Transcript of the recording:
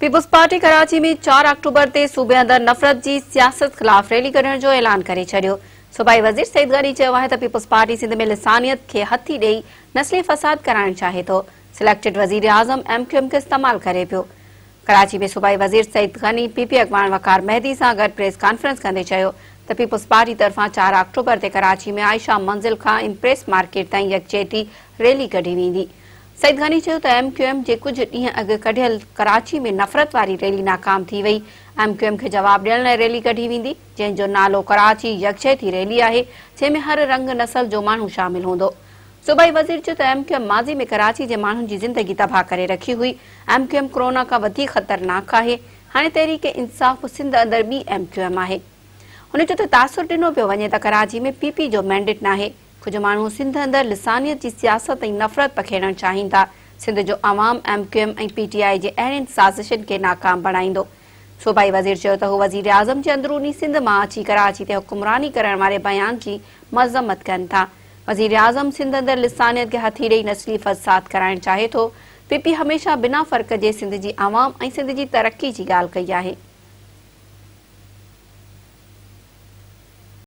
Peoples party Karachi ۾ چار October تي صوبي اندر نفرت جي سياست خلاف ريلي ڪڍڻ جو اعلان ڪري ڇڏيو. صوبائي وزير سعيد غني چيو آهي ته پيپلز پارٽي سنڌ ۾ لسانيت کي هٿي ڏئي نسلي فساد ڪرائڻ چاهي ٿو، سليڪٽيڊ وزيراعظم ايم ڪيو ايم کي استعمال ڪري پيو. ڪراچي ۾ صوبائي وزير سعيد غني پي پي اڳواڻ وقار مهدي سان گڏ پريس ڪانفرنس ڪندي چيو ته پيپلز پارٽي طرفان چار آڪٽوبر تي ڪراچي ۾ عائشه منزل کان امپريس مارڪيٽ تائين يڪجهتي ريلي ڪڍي ويندي. سعيد غني چيو ته ايم ڪيو ايم جي ڪجهه ڏينهن اڳ ڪڍيل ڪراچي ۾ نفرت واري ريلي ناڪام ٿي وئي، ايم ڪيو ايم کي جواب ڏيڻ لاء ريلي ڪڍي ويندي، جنهن جو نالو ڪراچي يڪجهتي ريلي آهي، جنهن ۾ هر رنگ نسل جو ماڻهو شامل هوندو. صوبائي وزير چيو ته ايم ڪيو ايم ماضي ۾ ڪراچي جي ماڻهن جي زندگي تباهه ڪري رکي هئي، ايم ڪيو ايم ڪرونا کان وڌيڪ خطرناڪ آهي، هاڻي تحريڪ انصاف سنڌ اندر ٻي ايم ڪيو ايم آهي. هن چيو ته تاثر ڏنو پيو وڃي ته ڪراچي ۾ پي پي جو مينڊيٽ ناهي، ڪجهه ماڻهو سنڌ اندر لسانيت جي سياست ۽ نفرت پکيڙڻ چاهين ٿا، سنڌ جو عوام M Q M ۽ P T I جي اهڙين سازشن کي ناڪام بڻائيندو. صوبائي وزير چيو ته هو وزيراعظم جي اندروني سنڌ مان اچي ڪراچي تي حڪمراني ڪرڻ واري بيان جي مذمت ڪن ٿا، وزيراعظم سنڌ اندر لسانيت کي هٿي ڏئي نسلي فساد ڪرائڻ چاهي ٿو، پي پي هميشه بنا فرق جي سنڌ جي عوام ۽ سنڌ جي ترقي جي ڳالهه ڪئي آهي.